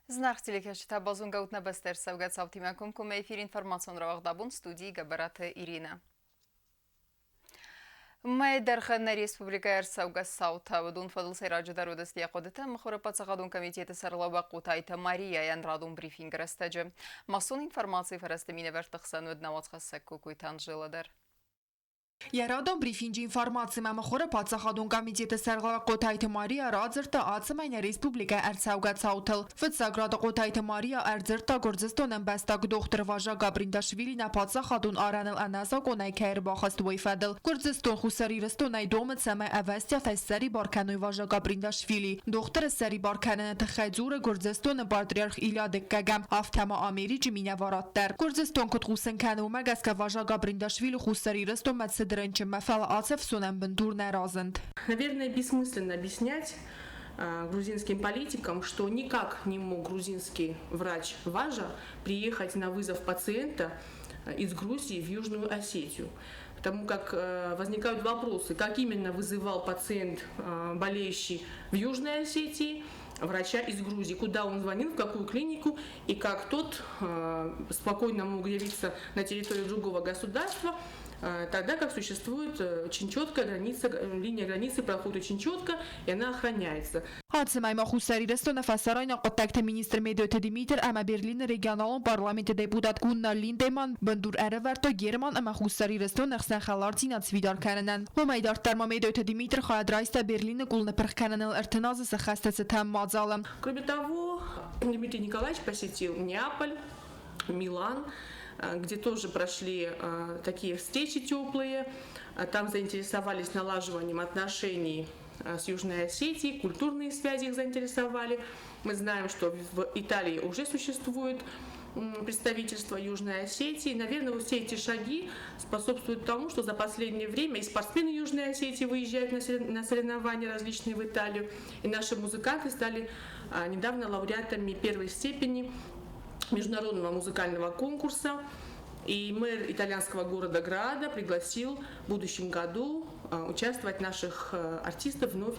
Зынаргъ телекӕсджытӕ, базонгӕ ут нӕ бӕстӕ ӕрцӕугӕ цаутимӕ комкоммӕ эфир информацион рауагъд абон студийы Гӕбӕраты Иринӕ. Мӕйы дӕргъы нӕ республикӕйы ӕрцӕугӕ цаутӕ уыдон фӕдыл сӕйраджыдӕр уыдысты йӕ хъуыдытӕ мыхуыры паддзахадон комитеты сӕргълӕууӕг Хъотайты Марияйӕн радон брифингы рӕстӕджы. Массон информацийы фӕрӕзты минӕвӕртты хсӕн уыд нӕ уацхӕссӕг Кокойты Анжела дӕр. Йӕ радон брифинджы информацимӕ мыхуыры паддзахадон комитеты сӕргълӕууӕг Хъотайты Мария радзырдта ацӕмӕй нӕ республикӕйы ӕрцӕугӕ цаутыл. Фыццаг рады Хъотайты Мария ӕрдзырдта Гуырдзыстоны ӕмбӕстаг дохтыр Важа Гаприндашвили нӕ паддзахадон арӕныл ӕнӕзакъонӕй кӕй ӕрбахызт, уый фӕдыл. Гуырдзыстон Хуссар Ирыстонӕй домы, цӕмӕй ӕвӕстиатӕй ссӕрибар кӕной Важа Гаприндашвили. Дохтыры ссӕрибар кӕныны тыххӕй дзуры Гуырдзыстоны патриарх Илья Дыккӕгӕм, афтӕ ма Америчы минӕварад дӕр. Гуырдзыстон куыд хъусын кӕны, уымӕ гӕсгӕ Важа Гаприндашвили Хуссар Ирыстонмӕ цыд рынчынмӕ, фӕлӕ ацы ӕфсонӕн бындур нӕ разынд. Наверное, бессмысленно объяснять грузинским политикам, что никак не мог грузинский врач Важа приехать на вызов пациента из Грузии в Южную Осетию. Потому как возникают вопросы, как именно вызывал пациент, болеющий в Южной Осетии, врача из Грузии, куда он звонил, в какую клинику, и как тот спокойно мог явиться на территорию другого государства, тогда как существует очень четкая граница, линия границы проходит очень четко, и она охраняется. Ацӕмӕй ма Хуссар Ирыстоны фӕсарӕйнаг хъуыддӕгты министр Медойты Димитр ӕмӕ Берлины регионалон парламенты депутат Гуннар Линдеман бындур ӕрӕвӕрдтой Герман ӕмӕ Хуссар Ирыстоны ӕхсӕн хӕлардзинад сфидар кӕнынӕн. Уымӕй дарддӕр ма Медойты Димитр хайад райста Берлины къул ныпырх кӕныныл 30 азы сӕххӕсты цытӕн мадзалы. Кроме того, Дмитрий Николаевич посетил Неаполь, Милан, где тоже прошли такие встречи теплые. Там заинтересовались налаживанием отношений с Южной Осетией, культурные связи их заинтересовали. Мы знаем, что в Италии уже существует представительство Южной Осетии. Наверное, вот все эти шаги способствуют тому, что за последнее время и спортсмены Южной Осетии выезжают на соревнования различные в Италию, и наши музыканты стали недавно лауреатами первой степени международного музыкального конкурса. И мэр итальянского города Града пригласил в будущем году участвовать наших артистов вновь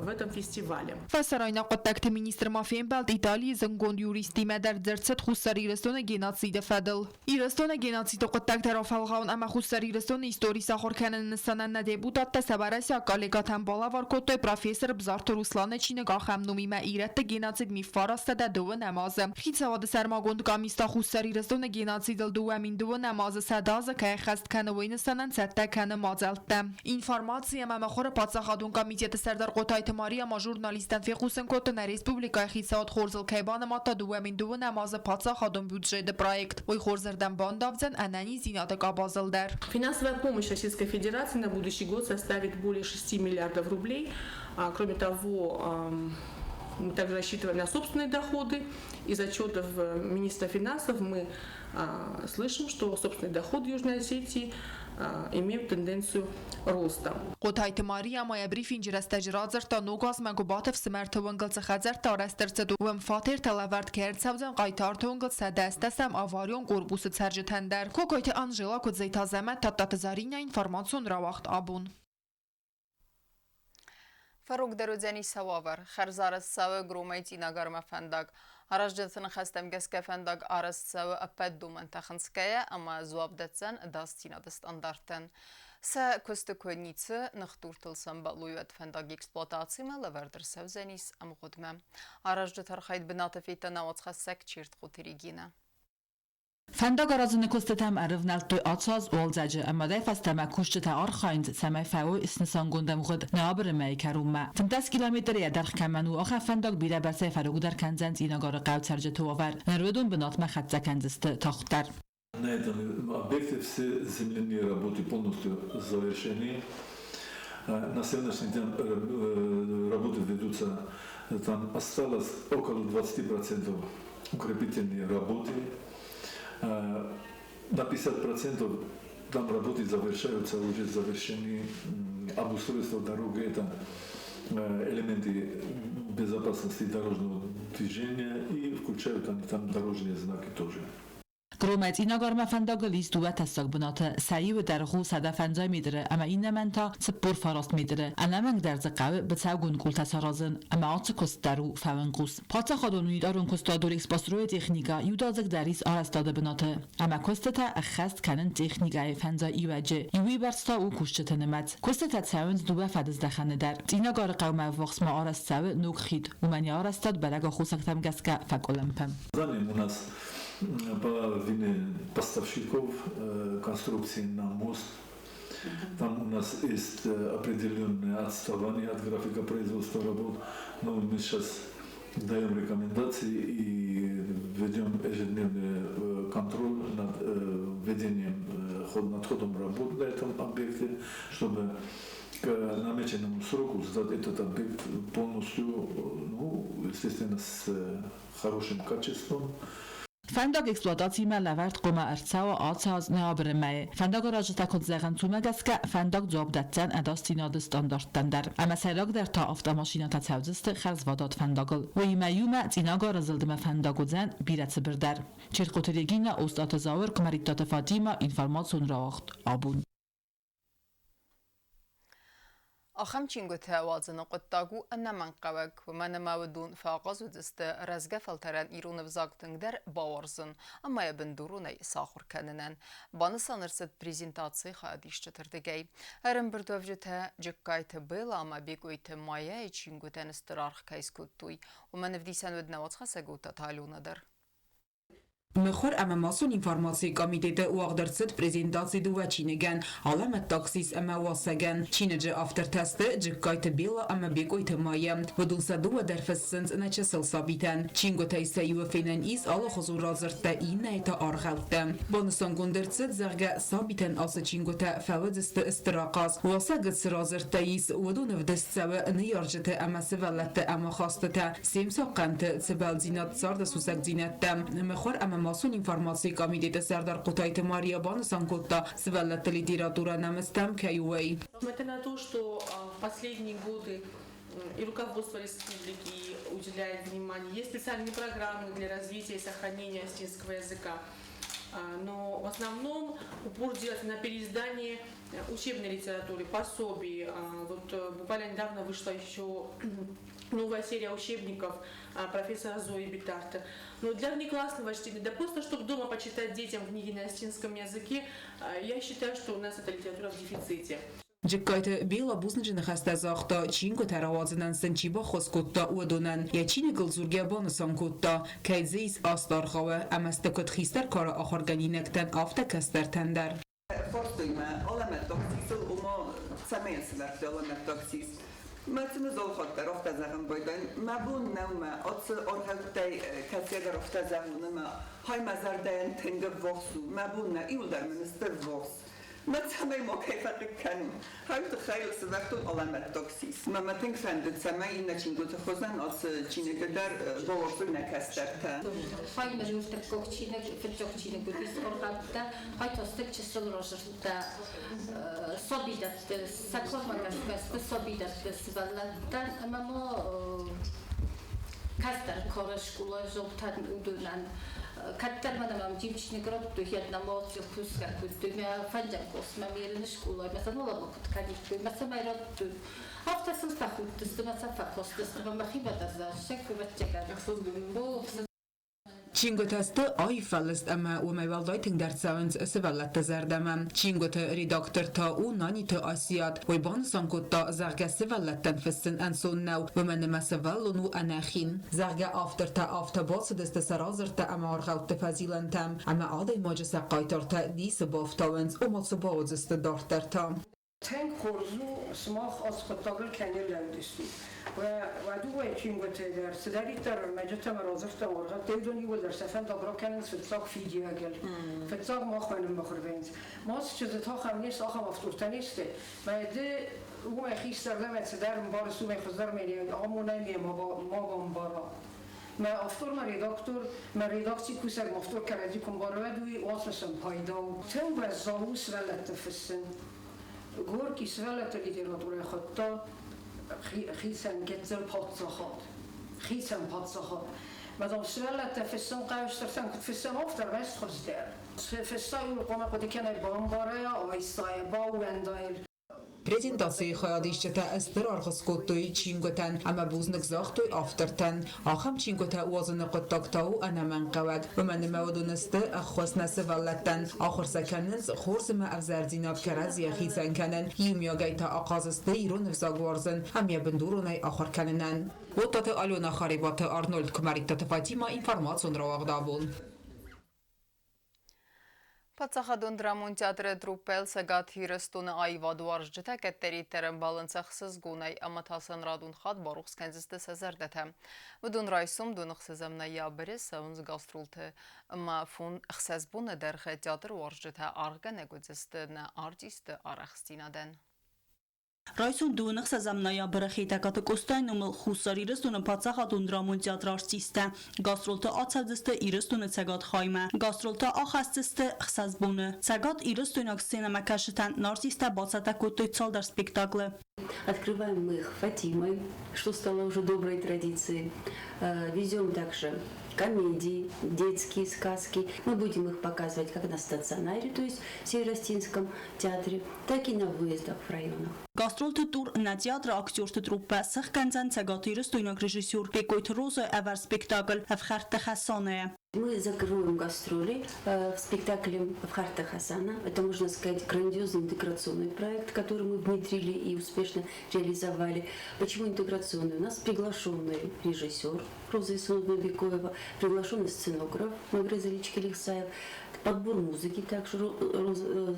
в этом фестивале. Фӕсарӕйнаг хъуыддӕгты министр ма фембӕлд Италийы зындгонд юристимӕ дӕр дзырд Хуссар Ирыстоны геноциды фӕдыл. Ирыстоны геноциды хъуыддӕгтӕ рафӕлгъауын ӕмӕ Хуссар Ирыстоны истори сахуыр кӕныны нысанӕн нӕ депутаттӕ сӕ уӕрӕсейаг коллегӕтӕн балӕвар кодтой профессор Бзарты Русланы чиныг ахӕм номимӕ Ирӕтты геноцид миффарастадӕ дыууынӕм азы. Хицауады сӕрмагонд къамис та Хуссар Ирыстоны геноцидыл 2002 азы 100 азы кӕй ӕххӕст кӕны, уый нысанӕн цӕттӕ кӕны мадзӕлттӕ. Информаци ӕмӕ мыхуыры паддзахадон комитеты сӕрдар Хъотайты Мария ма журналисттӕн фехъусын кодта, нӕ республикӕйы хицауад хорзыл кӕй банымадта 2002 азы паддзахадон бюджеты проект. Уый хорзӕрдӕм бандавдзӕн ӕнӕниздзинады къабазыл дӕр. Финансовая помощь Российской Федерации на будущий год составит более 6 миллиардов рублей. Кроме того, мы также рассчитываем на собственные доходы. Из отчетов министра финансов мы слышим, что собственные доходы Южной Осетии имеют тенденцию роста. Хъотайты Мария ма йӕ брифинджы рӕстӕджы радзырдта, ног азмӕ Гуыбаты ӕфсымӕрты уынгыл цы хӕдзӕрттӕ арӕзт ӕрцыд, уым фатертӕ лӕвӕрд кӕй ӕрцӕудзӕн Хъайтарты уынгыл 180 аварион корпусы цӕрджытӕн дӕр. Кокойты Анжела, Куыдзойты Азӕмӕт, Тадтаты Заринӕ, информацион рауагъд абон. Фӕрогдӕр уыдзӕни сӕ уавӕр. Хӕрзарӕзт цӕуы Громӕй Цъинагармӕ фӕндаг. Аразджыты ныхӕстӕм гӕсгӕ фӕндаг арӕзт цӕуы ӕппӕт домӕнтӕ хынцгӕйӕ ӕмӕ дзуапп дӕтдзӕн ӕдасдзинады стандарттӕн. Сӕ куысты куы ницы ныхдуртыл сӕмбӕлой, уӕд фӕндаг эксплуатацимӕ лӕвӕрд ӕрцӕудзӕнис ӕмгъуыдмӕ. Аразджыты архайд бынаты федта науӕдзхӕссӕг Чертхъоты Регинӕ. Фӕндаг аразыны куыстытӕм ӕрывнӕлдтой ацы аз уалдзӕджы ӕмӕ фӕстӕмӕ кусджытӕ архайынц, цӕмӕй фӕуой снысангонд ӕмгъуыд ноябры мӕйы кӕронмӕ. 15 километры йӕ дӕргъ кӕмӕн у, ахӕм фӕндаг бирӕбӕрцӕй фӕрогдӕр кӕндзӕн Цъинагары хъӕуы цӕрджыты уавӕр. Ныр уыдон бынатмӕ хӕццӕ кӕндзысты тагъддӕр. На этом объекте все земляные работы полностью завершены. На сегодняшний день работы ведутся, там осталось около 20% укрепительные работы. На 50% там работы завершаются, уже завершены обустройство дороги, это элементы безопасности дорожного движения и включают они там дорожные знаки тоже. Громӕй Цъинагармӕ фӕндагыл ис дыууӕ тӕссаг бынаты, сӕ иуы дӕргъ у 150 метры ӕмӕ иннӕмӕн та 49 метры. Ӕнӕмӕнгдӕр дзы хъӕуы быцӕугонд къултӕ саразын, ӕмӕ ацы куыст дӕр у фӕуӕнхъус. Паддзахадон унитарон куыстадон Экспостройы техникӕ иудадзыг дӕр ис арӕзтады бынаты, ӕмӕ куыстытӕ ӕххӕст кӕнын техникӕйы фӕндзай иуӕджы, иуыйбӕрц та у кусджыты нымӕц. Куыстытӕ цӕуынц дыууӕ фӕдыздӕхӕны дӕр. Цъинагары хъӕумӕ ӕввахс ма арӕзт цӕуы ног хид, уымӕн йӕ арӕзтад бӕрӕг аххосӕгтӕм гӕсгӕ фӕкъуылымпы. У нас по вине поставщиков конструкции на мост там у нас есть определенное отставание от графика производства работ, но мы сейчас даем рекомендации и ведем ежедневный контроль над ведением, над ходом работ на этом объекте, чтобы к намеченному сроку сдать этот объект полностью, ну, естественно, с хорошим качеством. Фӕндаг эксплуатацимӕ лӕвӕрд хъуамӕ ӕрцӕуа ацы аз ноябры мӕйы. Фӕндагаразджытӕ куыд зӕгъынц, уымӕ гӕсгӕ фӕндаг дзуапп дӕтдзӕн ӕдасдзинады стандарттӕн дӕр. Ӕмӕ сӕйрагдӕр та автомашинӕтӕ цӕудзысты хӕрзвадат фӕндагыл. Уыимӕ иумӕ Цъинагары зылдмӕ фӕндаг уыдзӕн бирӕ цыбырдӕр. Черкъоты Регинӕ, Остъаты Зауыр, Куымӕридтаты Фатимӕ, информацион рауагъд абон. Ахӕм чингуытӕ уадзыны хъуыддаг у ӕнӕмӕнгхъӕуӕг, уымӕн ӕмӕ уыдон фӕахъаз уыдзысты рӕзгӕ фӕлтӕрӕн ирон ӕвзаг тынгдӕр бауарзын ӕмӕ йӕ бындуронӕй сахуыр кӕнынӕн. Банысан ӕрцыд презентацийы хайадисджыты рдыгӕй. Ӕрӕмбырдуӕвджытӕ Джыккайты Белла ӕмӕ Бекъойты Майӕйы чингуытӕн стыр аргъ кӕй скодтой, уымӕн ӕвдисӕн уыд нӕ уацхӕссӕг Отаты Алена дӕр. Мыхуыр ӕмӕ массон информацийы комитеты уагъд ӕрцыд презентаци дыууӕ чиныгӕн «Алӕмӕттаг сис ӕмӕ уасӕгӕн». Чиныджы автортӕ сты Джыккайты Бела ӕмӕ Бекъойты Майя. Уыдон сӕ дыууӕ дӕр фыссынц нӕ чысыл сабитӕн. Чингуытӕй сӕ иуы фенӕн ис алыхуызон радзырдтӕ, иннӕйы та аргъӕуттӕ. Банысангонд ӕрцыд, зӕгъгӕ, сабитӕн ацы чингуытӕ фӕуыдзысты стыр ахъаз. Уасӕгы цы радзырдтӕ ис, уыдон ӕвдыст цӕуы ныййарджыты ӕмӕ сывӕллӕтты ӕмахастытӕ, Се мцахъхъӕнты цыбӕлдзинад царды сусӕгдзинӕдтӕ. Мыхуыр ӕмӕ массон информацийы комитеты сӕрдар Хъотайты Мария банысан кодта, сывӕллӕтты литературӕ нӕмыстӕм кӕй у, уый. Несмотря на то, что в последние годы и руководство республики уделяет внимание, есть специальные программы для развития и сохранения осетинского языка. Но в основном упор делается на переиздание учебной литературы, пособий. Вот буквально недавно вышла еще новая серия учебников профессора Зои Битарта. Но для внеклассного чтения, да просто чтобы дома почитать детям книги на осетинском языке, я считаю, что у нас эта литература в дефиците. Джыккайты Бела бузныджы ныхӕстӕ загъта, чингуытӕ рауадзынӕн сын чи баххуыс кодта, уыдонӕн. Йӕ чиныгыл дзургӕ банысан кодта, кӕй дзы ис аст аргъауы, ӕмӕ сты куыд хистӕр кары ахуыргӕнинӕгтӕн, афтӕ кӕстӕртӕн дӕр. Фарстой мӕ алӕмӕттаг сисыл, ома цӕмӕй сывӕрдтой алӕмӕттаг сис. Мӕ цины залхатт дӕр афтӕ зӕгъын байдайын, мӕ бон нӕу мӕ ацы аргъӕуттӕй кӕцыйӕдӕр афтӕ зӕгъон ӕмӕ хай мӕ зӕрдӕйӕн тынг ӕввахс у, мӕ бон нӕ, иуылдӕр мын сты ӕввахс. Мӕ цӕмӕй макӕй фӕхъыг кӕнон, хай тыххӕй сывӕрдтон алӕмӕттаг сис. Мӕ мӕ тынг фӕнды, цӕмӕй иннӕ чингуыты хуызӕн ацы чиныгы дӕр бауарзой нӕ кӕстӕртӕ. Хай мӕ ныртӕккаг чиныг, фыццаг чиныг уыдис аргъӕуттӕ, хайтасты чысыл разырдта сабидӕтты, сӕ кармӕ гӕсгӕ сты сабидӕтты сывӕллӕттӕн ӕмӕ ма кӕстӕр кары скъоладзаутӕн уыдонӕн. Кӕддӕр мӕнӕ мӕм иу чиныг радтой, йеддӕмӕ кусгӕ кодтой, мӕ фӕндзӕм курсмӕ ме скъолайы мӕ сӕ ноламы куыд кӕниккой, мӕ цӕмӕй радтой. Афтӕ сыл фӕхудтысты, мӕ сӕ фӕкастысты, мӕ мӕхимӕ дӕр зӕгъ, ӕвӕццӕгӕн. Чингуытӕ сты аив фӕлыст ӕмӕ уымӕй уӕлдай тынгдӕр цӕуынц сывӕллӕтты зӕрдӕмӕ. Чингуыты редактор та у Наниты Асиат. Уый банысан кодта, зӕгъгӕ, сывӕллӕттӕн фыссын ӕнцон нӕу, уымӕн ӕмӕ сывӕллон у ӕнӕхин. Зӕгъгӕ, автортӕ афтӕ бацыдысты сӕ радзырдтӕ ӕмӕ аргъӕутты фӕзилӕнтӕм, ӕмӕ адӕймаджы сӕ хъайтартӕ дисы бафтауынц, ома цы бауыдзысты дарддӕр та. Тынг хорз у, сымах ацы хъуыддагыл кӕй не рлӕууыдыстут. Уӕ дыууӕ чингуытӕй дӕр цыдӕриддӕр ӕрмӕджытӕ ӕмӕ радзырдтӕ уаргъӕдтӕ, уыдон иууылдӕр сӕ фӕндаг ракӕнынц фыццаг фидиуӕгыл. Фыццаг махмӕ ныммыхуыр вӕййынц. Мацчызы ахӕм не сты, ахӕм автортӕ не сты. Мӕ ды уымӕй хистӕр дӕ, мӕ цыдӕр ӕмбарыс, уымӕй хуыздӕр мӕ амонай ме ма бамбара. Мӕ автор, мӕ редактор, мӕ редакцийы кусӕг, мӕ автор кӕрӕдзи куы мбара, уӕд уый уацмысӕн пайда у. Тынг уӕззау у сывӕллӕтты фыссын. Горький сывӕллӕтты литературӕйы хуыдта хицӕн гыццыл паддзахад. Хицӕн паддзахад. Мӕ дам, сывӕллӕттӕ фыссын хъӕуы стыртӕн куыд фыссӕм, афтӕ, ӕрмӕст хуыздӕр. Фысса иу хъуамӕ хъуыды кӕнай, бамбара йӕ, айса йӕ, баууӕнда йыл. Презентацийы хайадисджытӕ стыр аргъ скодтой чингуытӕн ӕмӕ бузныг загътой автортӕн. Ахӕм чингуытӕ уадзыны хъуыддаг та у ӕнӕмӕнгхъӕуӕг, уымӕн ӕмӕ уыдон сты ӕххуыс нӕ сывӕллӕттӕн, ахуыр сӕ кӕнынц хорз ӕмӕ ӕвзӕрдзинад кӕрӕдзийӕ хицӕн кӕнын, иумиагӕй та ахъаз сты ирон ӕвзаг уарзын ӕмӕ йӕ бындуронӕй ахуыр кӕнынӕн. Оттаты Алена, Харебаты Арнольд, Куымӕридтаты Фатимӕ, информацион рауагъд абон. Паддзахадон драмон театры труппӕйыл Цӕгат Ирыстоны аивадуарзджытӕ кӕддӕриддӕр ӕмбӕлынц ӕхсызгонӕй ӕмӕ та сын радон хатт барухс кӕндзысты сӕ зӕрдӕтӕ. Уыдон райсом доныхсӕзӕм ноябры цӕуынц гастролты ӕмӕ фон ӕхсӕз боны дӕргъы театруарзджытӕ аргъгӕнӕг уыдзысты нӕ артистты арӕхстдзинадӕн. Райсом дыууын ӕхсӕзӕм ноябры Хетӕгкаты Къостайы номыл Хуссар Ирыстоны паддзахадон драмон театры артисттӕ гастролты ацӕудзысты Ирыстоны цӕгат хаймӕ. Гастролтӕ ахӕсдзысты ӕхсӕз боны. Цӕгат Ирыстойнаг сценӕмӕкӕсджытӕн артисттӕ бацӕттӕ кодтой цалдӕр спектаклы. Открываем мы их Фатимой, что стало уже доброй традицией. Везем также комедии, детские сказки. Мы будем их показывать как на стационаре, то есть в Северостинском театре, так и на выездах в районах. Гастролты тур нӕ театры актерты труппӕ сӕхгӕндзӕн цӕгатирыстойнаг режиссер Бекъойты Роза ӕвӕрд спектакль «Ӕфхӕрдты Хӕсанӕ». Мы закроем гастроли в спектакле «Ӕфхӕрдты Хӕсанӕ». Это, можно сказать, грандиозный интеграционный проект, который мы внедрили и успешно реализовали. Почему интеграционный? У нас приглашенный режиссер Роза Исуновна Бекоева, приглашенный сценограф Магрез Ильич Келихсаев, подбор музыки также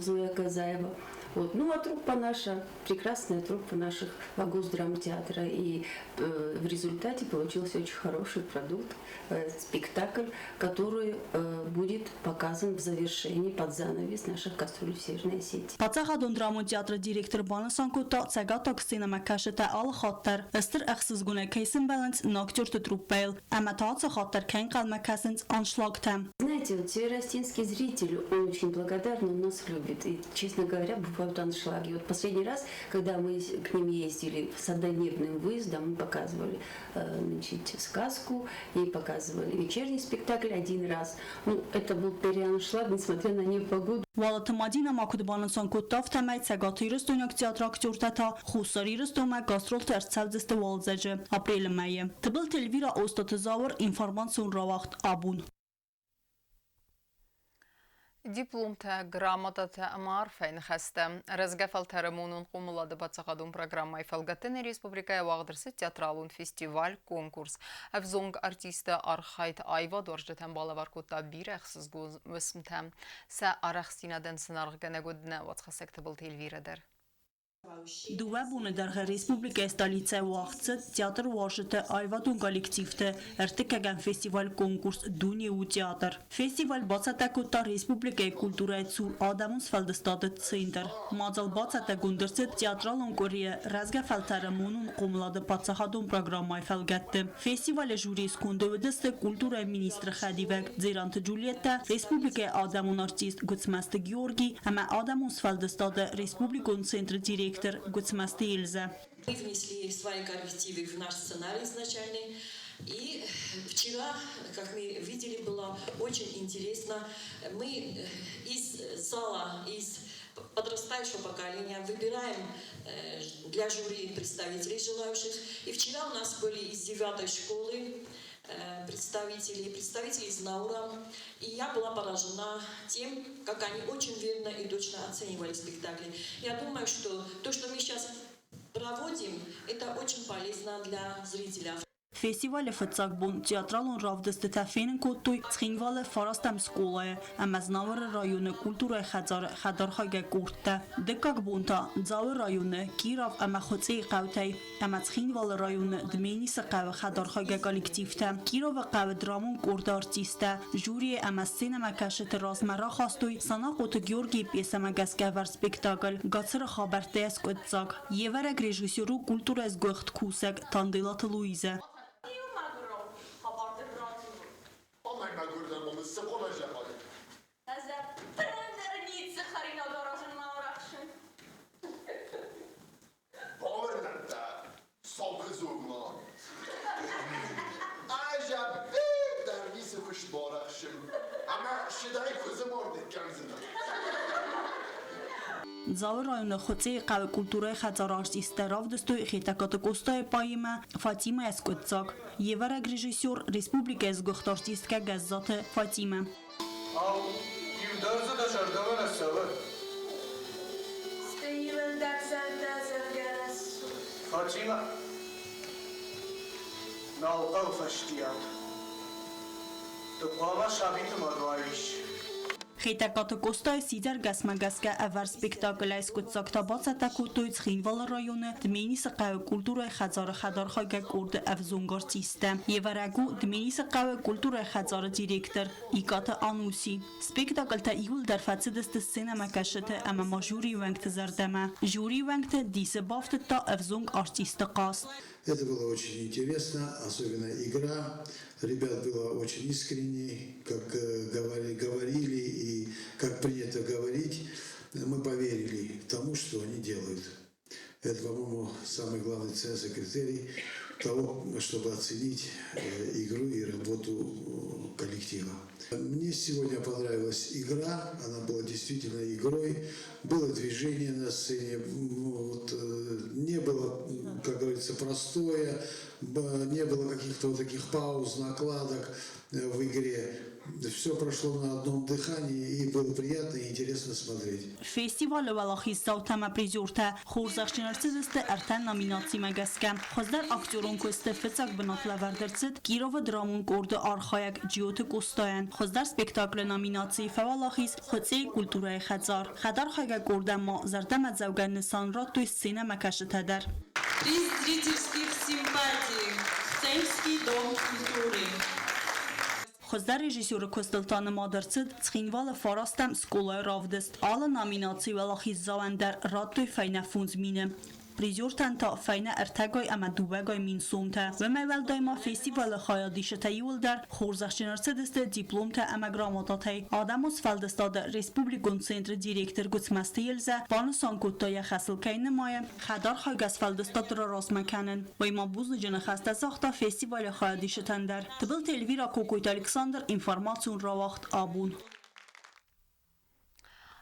Зоя Казаева. Вот. Ну, а труппа наша, прекрасная труппа наших Драмтеатра. И в результате получился очень хороший продукт, спектакль, который будет показан в завершении под занавес наших гастролей в Северной Осетии. Паддзахадон драмон театры директор банысан кодта, цӕгаттаг сценӕмӕкӕсджытӕ алы хатт дӕр стыр ӕхсызгонӕй кӕй сӕмбӕлынц нӕ актерты труппӕйыл ӕмӕ та ацы хатт дӕр кӕй ӕнхъӕлмӕ кӕсынц аншлагтӕм. Знаете, вот североосетинский зритель, он очень благодарный, он нас любит. И, честно говоря, бывают аншлаги. Вот последний раз, когда мы к ним ездили с однодневным выездом, мы показывали значит, сказку и показывали вечерний спектакль один раз. Ну, это был переаншлаг, несмотря на непогоду. Уалыты Мадинӕ ма куыд банысан кодта, афтӕмӕй Цӕгат Ирыстойнаг театры актертӕ та Хуссар Ирыстонмӕ гастролты ӕрцӕудзысты уалдзӕджы, апрелы мӕйы. Тыбылты Эльвира, Остъаты Зауыр, информацион рауагъд «Абон». Дипломтӕ, грамотатӕ ӕмӕ арфӕйы ныхӕстӕ. Рӕзгӕ фӕлтӕры монон хъомылады паддзахадон программӕйы фӕлгӕтты нӕ республикӕйы уагъд ӕрцыд театралон фестиваль, конкурс. Ӕвзонг артисты архайд аивадуарзджытӕн балӕвар кодта бирӕ ӕхсызгон уысмтӕ. Сӕ арӕхстдзинадӕн сын аргъгӕнӕг уыд нӕ уацхӕссӕг Тыбылты Эльвирӕ дӕр. Дыууӕ боны дӕргъы республикӕйы столицӕйы уагъд цыд театруарзджыты аивадон коллективты ӕртыккӕгӕм фестиваль-конкурс «Дуне у театр». Фестиваль бацӕттӕ кодта республикӕйы культурӕйы цур адӕмон сфӕлдыстады центр. Мадзал бацӕттӕгонд ӕрцыд театралон къуырийы рӕзгӕ фӕлтӕры монон хъомылады паддзахадон программӕйы фӕлгӕтты. Фестивалы жюрийы сконды уыдысты культурӕйы министры хӕдивӕг Дзеранты Джульеттӕ, республикӕйы адӕмон артист Гуыцмӕзты Георгий ӕмӕ адӕмон сфӕлдыстады республикон центры директор Гуыцмӕзты Эльзӕ. Мы внесли свои коррективы в наш сценарий изначальный. И вчера, как мы видели, было очень интересно. Мы из зала, из подрастающего поколения выбираем для жюри представителей желающих. И вчера у нас были из девятой школы представители, представители из Наура. И я была поражена тем, как они очень верно и точно оценивали спектакли. Я думаю, что то, что мы сейчас проводим, это очень полезно для зрителя. Фестивалы фыццаг бон театралон равдыстытӕ фенын кодтой Цхинвалы фарастӕм скъолайы ӕмӕ Знауыры районы культурӕйы хӕдзары хӕдархайгӕ къордтӕ. Дыккаг бон та Дзауы районы Киров ӕмӕ Хуыцъейы хъӕутӕй ӕмӕ Цхинвалы районы Дменисы хъӕуы хӕдархайгӕ коллективтӕ. Кировы хъӕуы драмон къорды артисттӕ жюрийы ӕмӕ сценӕмӕкӕсджыты размӕ рахастой Санахъоты Георгийы пьесӕмӕ гӕсгӕ ӕвӕрд спектакль «Гацыры хабӕрттӕ» скъуыддзаг. Йе вӕрӕг режиссер у культурӕйы сгуыхт кусӕг Танделаты Луизӕ. Амӕй мӕгуырдӕр ма мын цы хъуамӕ зӕгъай? Ӕз ӕппындӕр ницы хӕринаг аразынмӕ арӕхсын. Бауырнӕд дӕ, саукуыдзог ма. Ӕз ӕппындӕр Ӕмӕ ссыдӕй куыдзы мор ныккӕндзынӕ. Дзауы районы Хуыцъейы хъӕуы культурӕйы хӕдзары артисттӕ равдыстой Хетӕгкаты Къостайы поэмӕ «Фатимӕ-йӕ скъуыддзаг». Йе вӕрӕг режиссер республикӕйы сгуыхт артисткӕ Гӕззаты Фатимӕ. Ау, иу дӕр дзы дӕ зӕрдӕмӕ нӕ цӕуы? Стӕй уӕлдӕр зӕрдӕ зӕгъгӕ рӕсугъд. Фатимӕ, нал хъӕуы фӕстиат. Ды хъуамӕ сабиты мад уаис. Хетӕгкаты Къостайы сидзӕргӕсмӕ гӕсгӕ ӕвӕрд спектаклӕй скъуыддзӕгтӕ бацӕттӕ кодтой Цхинвалы районы Дменисы хъӕуы культурӕйы хӕдзары хӕдархайгӕ къорды ӕвзонг артисттӕ. Йе вӕрӕг у Дменисы хъӕуы культурӕйы хӕдзары директор Икъаты Ануси. Спектакльтӕ иууылдӕр фӕцыдысты сценӕмӕкӕсджыты ӕмӕ ма жюрийы уӕнгты зӕрдӕмӕ. Жюрийы уӕнгты дисы бафтыдта ӕвзонг артисты хъазт. Это было очень интересно, особенно игра. Ребят было очень искренне, как говорили и как принято говорить. Мы поверили тому, что они делают. Это, по-моему, самый главный ценз и критерий того, чтобы оценить игру и работу коллектива. Мне сегодня понравилась игра, она была действительно игрой, было движение на сцене, вот, не было, как говорится, простое, не было каких-то вот таких пауз, накладок в игре. Все прошло на одном дыхании, и было приятно и интересно смотреть. Фестивалы уӕлахиздзаутӕ ӕмӕ призертӕ хорзӕхджын ӕрцыдысты ӕртӕ номинацимӕ гӕсгӕ. Хуыздӕр актерон куысты фыццаг бынат лӕвӕрд ӕрцыд Кировы драмон къорды архайӕг Джиоты Къостайӕн. Хуыздӕр спектаклы номинацийы фӕуӕлахиз Хуыцъейы культурӕйы хӕдзар. Хӕдархайгӕ къордӕн ма зӕрдӕмӕдзӕугӕ нысан радтой сценӕмӕкӕсджытӕ дӕр. Приз зрительских симпатий. Хцеевский дом культуры. Хуыздӕр режиссеры куыстыл та нымад ӕрцыд Цхинвалы фарастӕм скъолайы равдыст. Алы номинацийы уӕлахиздзауӕн дӕр радтой фӕйнӕ 5000. Призертӕн та фӕйнӕ ӕртӕгай ӕмӕ дыууӕгай мин сомтӕ. Уымӕй уӕлдай ма фестивалы хайадисджытӕ иууылдӕр хорзӕхджын ӕрцыдысты дипломтӕ ӕмӕ грамотатӕй. Адӕмон сфӕлдыстады республикон центры директор Гуыцмӕзты Елзӕ банысан кодта, йӕ хӕсыл кӕй нымайы, хӕдархайгӕ сфӕлдыстад раразмӕ кӕнын. Уый ма бузныджы ныхӕстӕ загъта фестивалы хайадисджытӕн дӕр. Тыбылты Эльвира, Кокойты Александр, информацион рауагъд абон.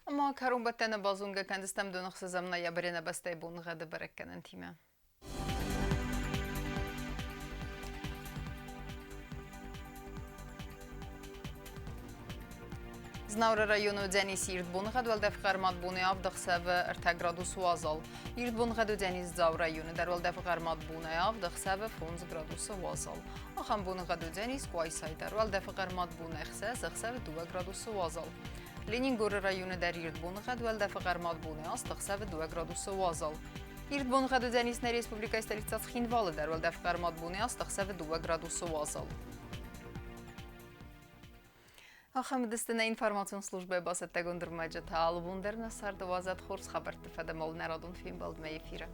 Ӕмӕ кӕронбӕттӕны базонгӕ кӕндзыстӕм доныхсӕзӕм ноябры нӕ бӕстӕйы боныгъӕды бӕрӕггӕнӕнтимӕ. Знауыры районы уыдзӕнис ирд боныгъӕд, уӕлдӕф хъӕрмад боны авд ӕхсӕвы 3 градус уазал. Ирд боныгъӕд уыдзӕнис Дзауы районы дӕр, уӕлдӕф хъӕрмад бонӕй авд ӕхсӕвы 5 градусы уазал. Ахӕм боныгъӕд уыдзӕнис Къуайсайы дӕр, уӕлдӕфы хъӕрмад бонӕй 6 ӕхсӕвы 2 градусы уазал. Ленингоры районы дӕр ирд боныгъӕд, уӕлдӕфы хъӕрмад бонӕй 8 ӕхсӕвы 2 градусы уазал. Ирд боныгъӕд уыдзӕнис нӕ республикӕйы столицӕ Цхинвалы дӕр, уӕлдӕф хъӕрмад бонӕй 8 ӕхсӕвы 2 градусы уазал. Ахӕм уыдысты нӕ информацион службӕйы бацӕттӕгонд ӕрмӕджытӕ. Алы бон дӕр нӕ царды уадзӕд хорз хабӕртты фӕдӕмӕл нӕ радон фембӕлдмӕ эфиры.